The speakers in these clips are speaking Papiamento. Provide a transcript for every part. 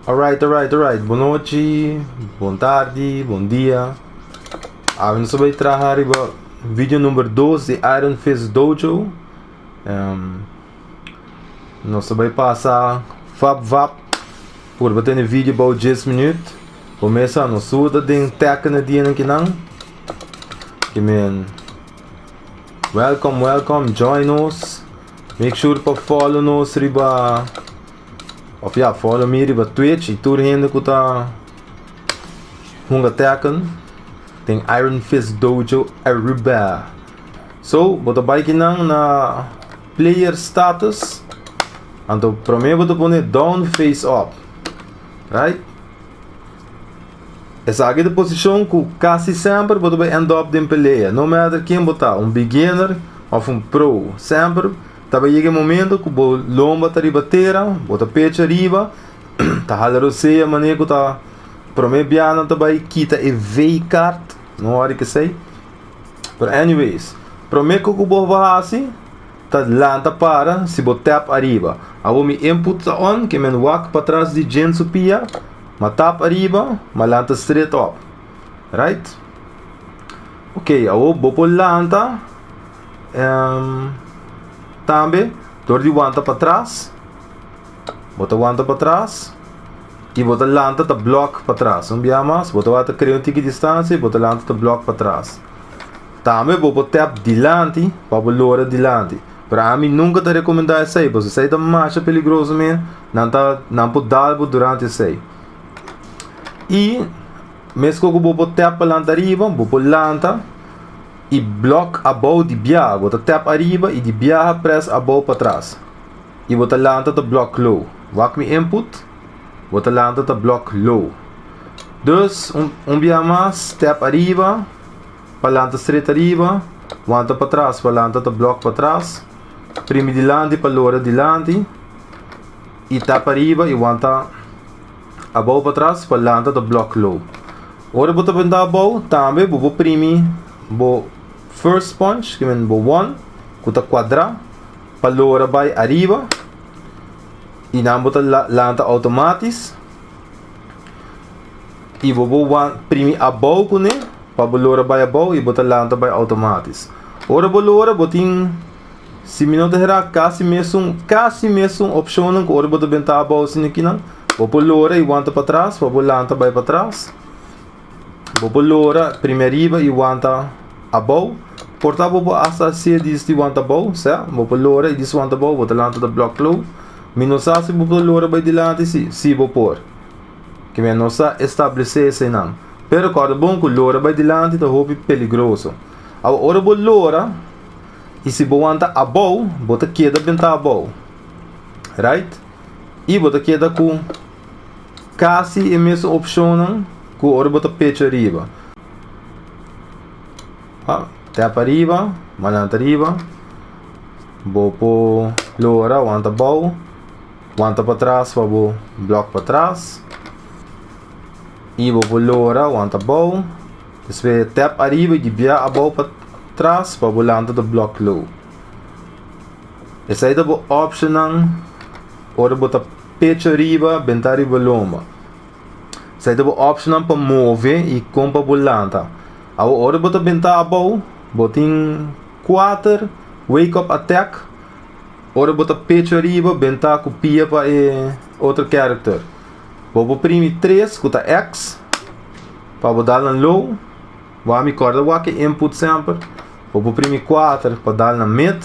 Alright, alright, alright. Bon nochi, bon tardi, bon dia. Awe nos ta bai traha riba video number 2 di Iron Fist Dojo. Nos ta bai pasa fap vap purba tene video bou 10 minuut. Comesa nos tur ta den Tekken e dianan kinan. Ki men welcome, welcome, join nos. Make sure pa follow nos riba of ja, follow mi riba Twitch y tur hende ku ta hunga Tekken den Iron Fist Dojo Aruba. So, bo ta bai kinan na player status. Anto prome bo ta pone down face up. Right? Esaki ta posishon ku kasi semper bo ta bai end up den pelea. No matter ken bo ta, un beginner of un pro. Semper ta bai yega e momento ku bo lomba ta riba tera, bo ta pecha riba, ta hala rosea manera ku ta prome bianan ta bai kita e V-kaart, no wòri kesei. Pero anyways, prome ku bo hasi ta lanta para si bo tap ariba. Awor mi input ta on, ke men wak patras di Jin su pia, ma tap ariba, ma lanta straight up. Right? Ok, awor bo por lanta tambe dor di wanta patras. Bo ta wanta patras i bo ta lanta ta blok patras. Un bia mas, bo ta wanta krea un tiki distansia i bo ta lanta ta blok patras. Tambe bo por tap dilanti pa bo lora dilanti. Pero ami nunka ta rekomendá esei, pasobra esei ta masha peligroso men, nan ta nan por dal bo durante esei. I meskos ku bo por tap pa lanta ariba, bo por lanta i blok abou di biaha. Bo ta tap ariba i di biaha press abou patras. I bo ta lanta ta blok low. Wak mi input, bo ta lanta ta blok low. Dus un biaha mas, tap ariba. Pa lanta stret ariba, wanta patras pa lanta ta blok patras, primi dilanti pa lora dilanti i tap ariba i wanta abou patras pa lanta ta blok low. Ora bo ta benta abou tambe bo por primi bo first punch ki men bo one ku ta kuadra pa lora bai ariba i nan bo ta lanta automatis. I bo bo wan primi abou kuné pa bo lora bai abou i bo ta lanta bai outomatis. Ora bo lora bo tin si mi no ta hera kasi mesun kasi mesun opshonnan ku ora bo ta benta abou asina akinan. Bo por lora i wanta patras pa bo lanta bai patras. Bo por lora primi ariba i wanta abou. Por ta bo por asta hasié dis di wanta abou, sea bo por lora i dis wanta abou bo ta lanta ta blòk lou. Mi no sa si bo por lora bai dilanti si, si bo por. Ke mi no sa establesé eseinan. Pero kòrda bon ku lora bai dilanti ta hopi peligroso. Awor ora bo lora i si bo wanta abou, bo ta keda bentá abou. Right? I bo ta keda ku kasi e mesun opshonnan ku ora bo ta pecho ariba. Ah, tèp ariba, malanta ariba. Bo por lora wanta abou. Wanta patras pa bo blok patras. I bo por lora wanta abou. Despues tap ariba i bia abou patras pa bo lanta ta blok low. Esei ta bo optionnan ora bo ta pecho riba benta riba lomba. Esei ta bo optionnan pa move i kon pa bo lanta. Awor ora bo ta benta abou bo tin kuater wake up attack. Ora bo ta pecho ariba, benta ku pia pa e otro character. Bo por primi tres ku ta X pa bo dal nan low. Wak mi kòrda wak e input semper. Bo por primi kuater pa dal nan mid.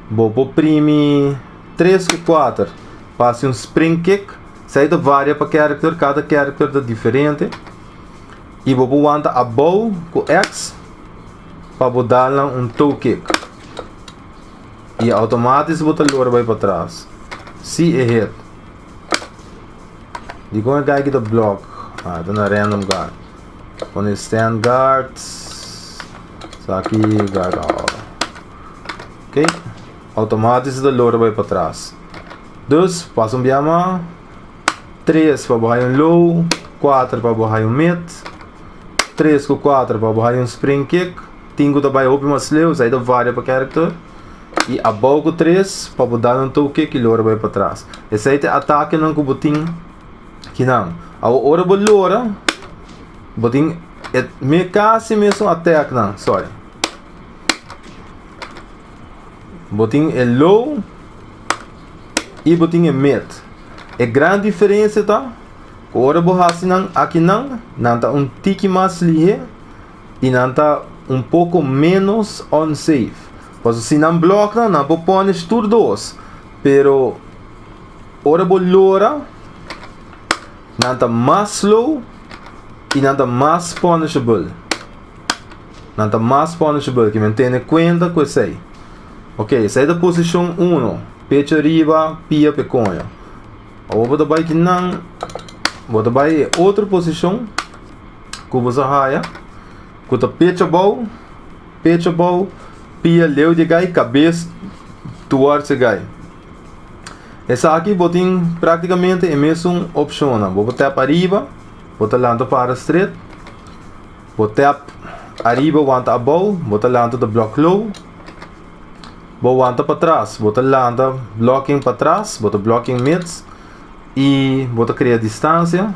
Bo por primi tres ku kuater pa hasi un spring kick. Esei ta varia pa character, kada character ta diferente. I bo por wanta abou ku X. Pa bo dal nan un toe kick y automatis bo ta lora bay patras si e hit. Dikon e guy ki ta block? Ah, ta na random guard. Pone stand guard. Saki guard all. Ok, automatis ta lora bay patras. Dus, pasa un biama. 3 pa bo hay un low, 4 pa bo hay un mid. 3 ku 4 pa bo haya un spring kick. Tin ku ta bai hopi mas leu, esei ta varia pa character. I abou ku 3 pa bo dal un toe kick i lora bai patras. Esei ta e atakenan ku bo tin kinan. Awor ora bo lora, bo tin e me kasi mesun attacknan, sorry. Bo tin e low i bo tin e mid. E gran diferensia ta ku ora bo hasi nan akinan, nan ta un tiki mas lihé i nan ta un poko ménos unsafe. Pasobra si nan blòk nan, nan por punish tur dos, pero ora bo lora, nan ta mas slow i nan ta mas punishable. Nan ta mas punishable, ke men tene kuenta ku esei. Ok, esei ta posishon uno, pecho ariba, pia pe koño. Awor bo ta bai kinan, bo ta bai e otro posishon ku bo sa haya, ku ta pecho abou, pecho abou, pia leu di e gai, kabes towards e gai. Esaki bo tin praktikamente e mesun opshonnan. Bo por tap ariba, bo ta lanta para stret. Bo tap ariba wanta abou, bo ta lanta ta blok low. Bo wanta patras, bo ta lanta blocking patras, bo ta blocking mids i bo ta krea distansia.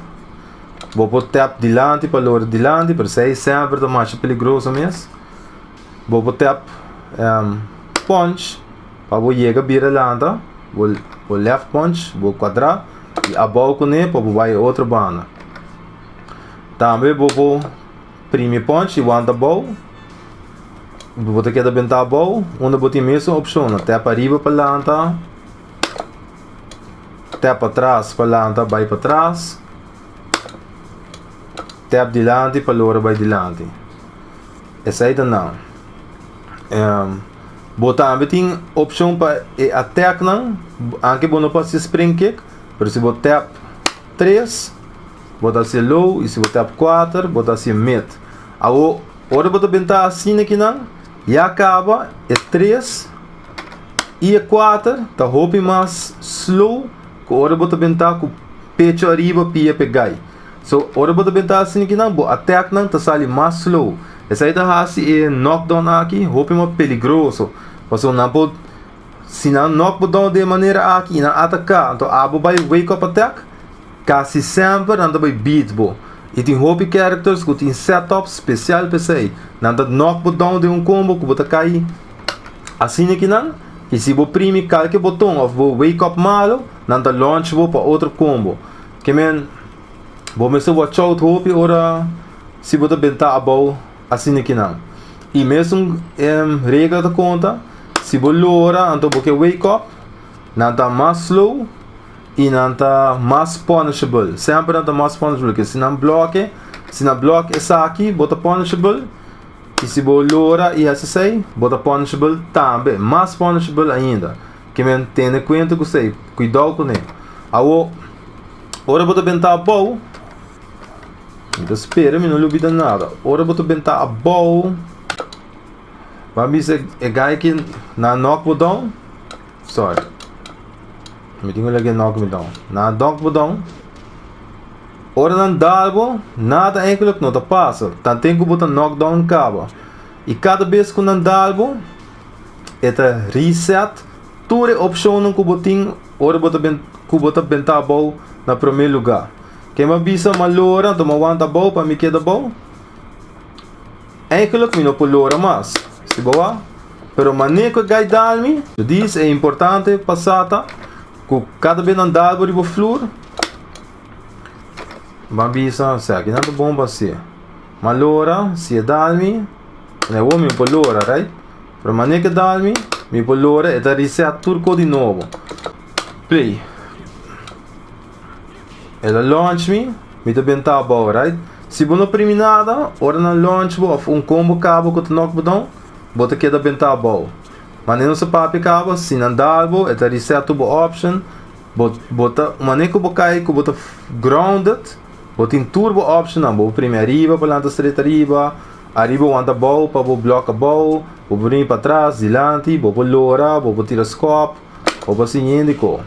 Bo por tap dilanti pa lora dilanti, pero esei semper ta masha peligroso mes. Bo por tap punch pa bo yega bira lanta, bo bo left punch, bo kuadrá i abou kuné pa bo bai e otro banda. Tambe bo por primi punch i wanta abou. Bo ta keda benta abou unda bo tin mesun opshonnan, tap ariba pa lanta, tap patras pa lanta bai patras, tap dilanti pa lora bai dilanti. Esei ta nan. Bo tambe tin opshon pa e attacknan, anke bo no por hasi spring kick, pero si bo tap tres bo ta hasi low i si bo tap kuater bo ta hasi mid. Awor ora bo ta benta asina kinan ya kaba e tres i e kuater ta hopi mas slow ku ora bo ta benta ku pecho ariba pia pe gai. So ora bo ta benta asina kinan bo attacknan ta sali mas slow. Esei ta hasi e knockdown aki hopi mas peligroso pasobra nan por si nan knock bo down den e manera aki i nan ataká anto abo bai wake up attack kasi semper nan ta bai beat bo. I tin hopi characters ku tin setup spesial pa esei. Nan ta knock bo down den un combo ku bo ta kai asina kinan i si bo primi kalke boton of bo wake up malo nan ta launch bo pa otro combo. Ke men bo mester watch out hopi ora si bo ta benta abou asina kinan. I mesun regla ta konta si bo lora anto bo ke wake up nan ta mas slow i nan ta mas punishable. Semper nan ta mas punishable ke si nan bloke si nan block esaki bo ta punishable i si bo lora i hasi esei bo ta punishable tambe mas punishable ainda. Ke men tene kuenta ku esei kuidou kuné. Awo ora bo ta benta abou mi ta spera mi no lubida nada. Ora bo ta benta abou bo a bisa e guy ki nan knock bo down sorry mi tin ku laga e knock mi down nan knock bo down ora nan dal bo nada eigenlijk no ta pasa tanten ku bo ta knock down kaba i kada bes ku nan dal bo e ta reset tur e opshonnan ku bo tin ora bo ta ben ku bo ta benta abou na promé lugá. Ken bo a bisa ma lora anto mi a wanta abou pa mi keda abou? Eigenlijk mi no por lora mas, si bo wak. Pero manera ku e gai dal mi, dis e importante pa sa ta ku kada bes nan dal bo riba flur, bo a bisa esaki nan ta bon pa hasié. Ma lora, si e dal mi, awor mi por lora, right? Pero manera ku e dal mi, mi por lora, e ta reset tur kos di nobo. Play. El a launch mi, mi ta benta abou, right? Si bo no primi nada, ora nan launch bo of un combo caba cu ta knock bo down, bo ta keda benta abou. Manera nos a papia caba, si nan dal bo, e ta reset tur bo option, bo bo ta, manera cu bo cay cu bo ta grounded, bo tin tur bo optionnan, bo por primi ariba pa lanta straight ariba, ariba wanta abou pa bo block abou, bo por primi patras, dilanti, bo por lora, bo por tira skop, bo por haci hende co.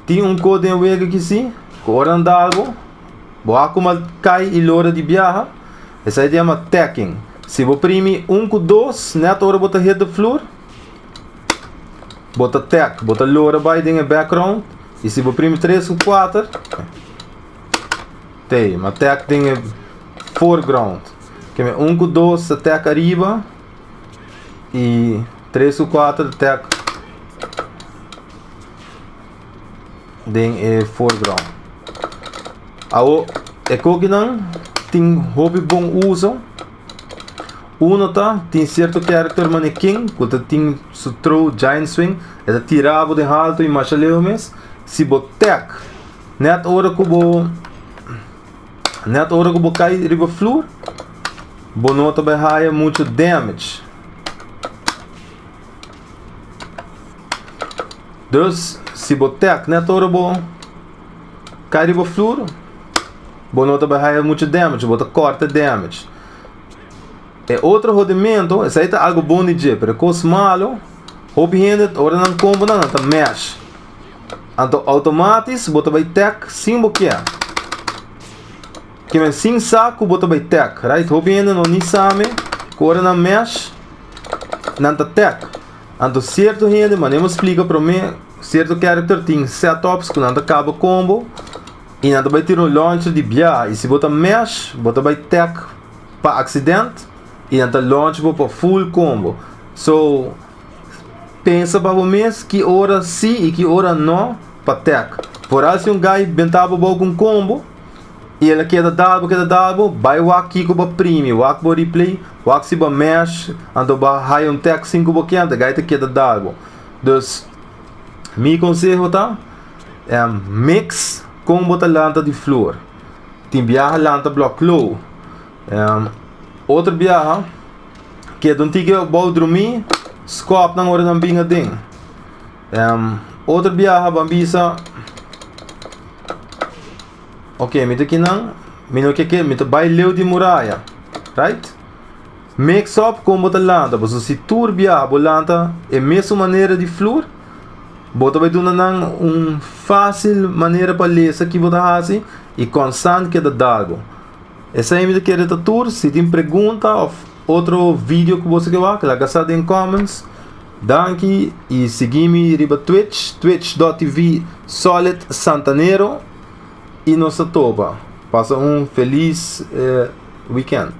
Tin un kos den wega ki si, ku ora nan da algu, bo a kuma kai i lora di biaha, esei ta yama tacking. Si bo primi 1 ku 2, net ora bo ta hit the floor, bo ta tech, bo ta lora bai den e background. I si bo primi 3 ku 4, te, m'a tech den e foreground. Ke men 1 ku 2 ta tech ariba i 3 ku 4 ta tech den e foreground. Awo e kokinan tin hopi bon uso. Uno ta tin sierto character mane King ku ta tin su throw giant swing, e ta tira bo den halto i masha leu mes. Si bo tech net ora ku bo net ora ku bo kai riba flur, bo no ta bai haya mucho damage. Dus si bo tech net ora bo kai riba flur, bo no ta bai haya mucho damage, bo ta korta damage. E otro hodimento, esei ta algo bon di dje, pero e kos malo, hopi hende ora nan combo nan, nan ta mash. Anto automatis bo ta bai tech sin bo kier. Ke men sin sa ku bo ta bai tech, right? Hopi hende no ni sa me ku ora nan mash, nan ta tech. Anto sierto hende, manera mi splika prome, sierto character tin setups ku nan ta kaba combo i nan ta bai tira un launcher di biaha. I si bo ta mash, bo ta bai tech pa accident i nan ta launch bo pa full combo. So, pensa pa bo mes ki ora si i ki ora no pa tech. Vooral si un guy benta bo bou ku un combo i el a keda dal bo, keda dal bo, bai wak kiko bo primi, wak bo replay, wak si bo mash, anto bo haya un tech sin ku bo kende, guy ta keda dal bo. Dus, mi konseho ta, mix kon bo ta lanta di floor. Tin biaha lanta blok low. Otro biaha, keda un tiki bou drumí, skòp nan ora nan bin aden. Otro biaha ban bisa, ok, mi ta kinan, mi no ke ke, mi ta bai leu di muraya, right? Mix up kon bo ta lanta, pasobra si tur biaha bo lanta e mesun manera di flur, bo ta bai duna nan un fásil manera pa lesa ki bo ta hasi i konstant keda dal bo. Esei mi ta kere ta tur. Si tin pregunta òf otro video ku boso ke wak, laga sa den comments. Danki i sigui mi riba Twitch, twitch.tv Solid Santanero i nos ta topa. Pasa un felis weekend.